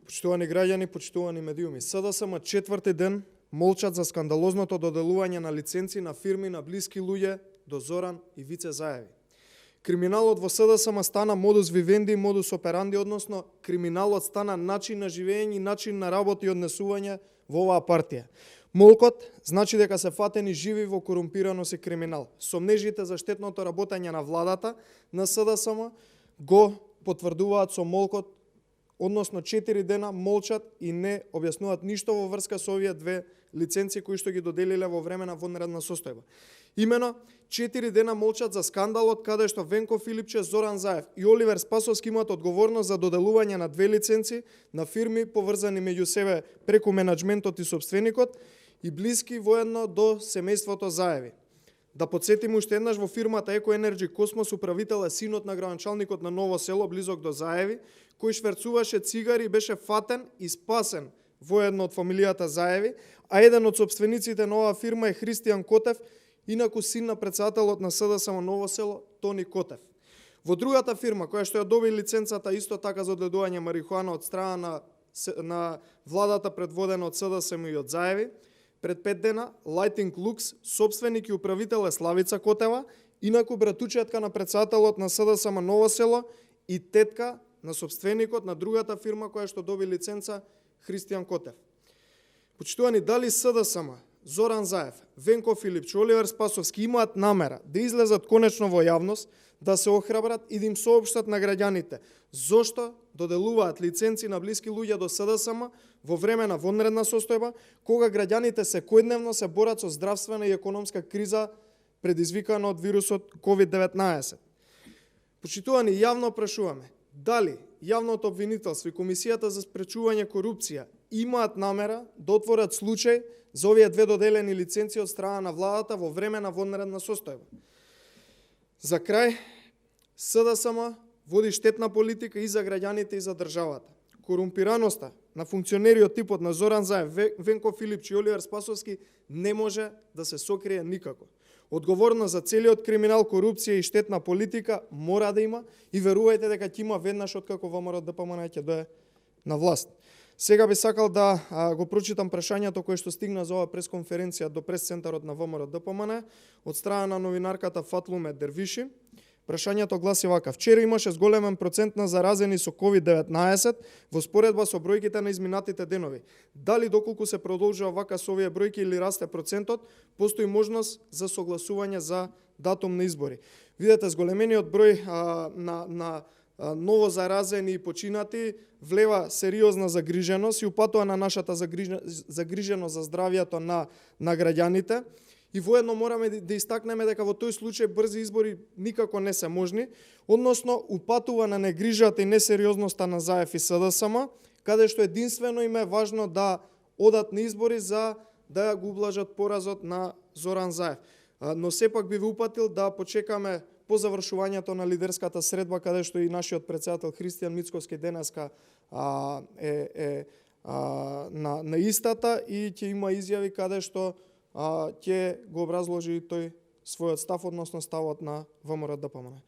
Почитувани граѓани, почитувани медиуми, СДСМ четврти ден молчат за скандалозното доделување на лиценци на фирми на блиски луѓе до Зоран и Вице Заеви. Криминалот во СДСМ стана модус вивенди и модус операнди, односно криминалот стана начин на живење и начин на работа и однесување во оваа партија. Молкот значи дека се фатени живи во корумпираност и криминал. Сомнежите за штетното работење на владата на СДСМ го потврдуваат со молкот, односно 4 дена молчат и не објаснуваат ништо во врска со овие две лиценци кои што ги доделиле во време на вонредна состојба. Имено 4 дена молчат за скандалот каде што Венко Филипче, Зоран Заев и Оливер Спасовски имаат одговорност за доделување на две лиценци на фирми поврзани меѓу себе преку менаџментот и сопственикот и блиски воедно до семејството Заеви. Да подсетиме уште еднаш, во фирмата Еко Енерджи Космос управител е синот на градоначалникот на Ново село, близок до Заеви, кој шверцуваше цигари и беше фатен и спасен воедно од фамилијата Заеви, а еден од сопствениците на оваа фирма е Христијан Котев, инаку син на претседателот на СДСМ Ново село, Тони Котев. Во другата фирма, која што ја доби лиценцата исто така за одледување марихуана од страна на владата предводена од СДСМ и од Заеви, пред 5 дена Lighting Lux, собственик и управител е Славица Котева, инаку братучетка на претседателот на СДСМ Ново село и тетка на собственикот на другата фирма која што доби лиценца Христијан Котев. Почитувани, дали СДСМ, Зоран Заев, Венко Филипче, Оливер Спасовски имаат намера да излезат конечно во јавност, да се охрабрат и да им соопштат на граѓаните зошто доделуваат лиценци на блиски луѓе до СДСМ во време на вонредна состојба, кога граѓаните секојдневно се борат со здравствена и економска криза предизвикана од вирусот COVID-19. Почитувани, јавно прашуваме, дали јавното обвинителство и Комисијата за спречување корупција имаат намера да отворат случај за овие две доделени лиценци од страна на владата во време на вонредна состојба. За крај, СДСМ води штетна политика и за граѓаните и за државата. Корумпираноста на функционери од типот на Зоран Заев, Венко Филипче и Оливер Спасовски не може да се сокрие никако. Одговорност за целиот криминал, корупција и штетна политика мора да има и верувајте дека ќе има веднаш откако ВМРО ДПМН ќе дое на власт. Сега би сакал да го прочитам прашањето кое што стигна за оваа пресконференција до пресцентарот на ВМРО ДПМН од страна на новинарката Фатлуме Дервиши. Прашањето гласи вака: вчера имаше зголемен процент на заразени со COVID-19 во споредба со бројките на изминатите денови. Дали доколку се продолжува вака со овие бројки или расте процентот, постои можност за согласување за датум на избори. Видете, зголемениот број на ново заразени и починати влева сериозна загриженост и упатува на нашата загриженост за здравјето на граѓаните. И воедно мораме да истакнеме дека во тој случај брзи избори никако не се можни, односно упатува на негрижата и несериозноста на Заев и СДСМ, каде што единствено им е важно да одат на избори за да го ублажат поразот на Зоран Заев. Но сепак би ви упатил да почекаме по завршувањето на лидерската средба, каде што и нашиот претседател Христијан Мицковски денеска е на истата и ќе има изјави каде што ќе го образложи тој својот став, односно ставот на ВМРО ДПМН.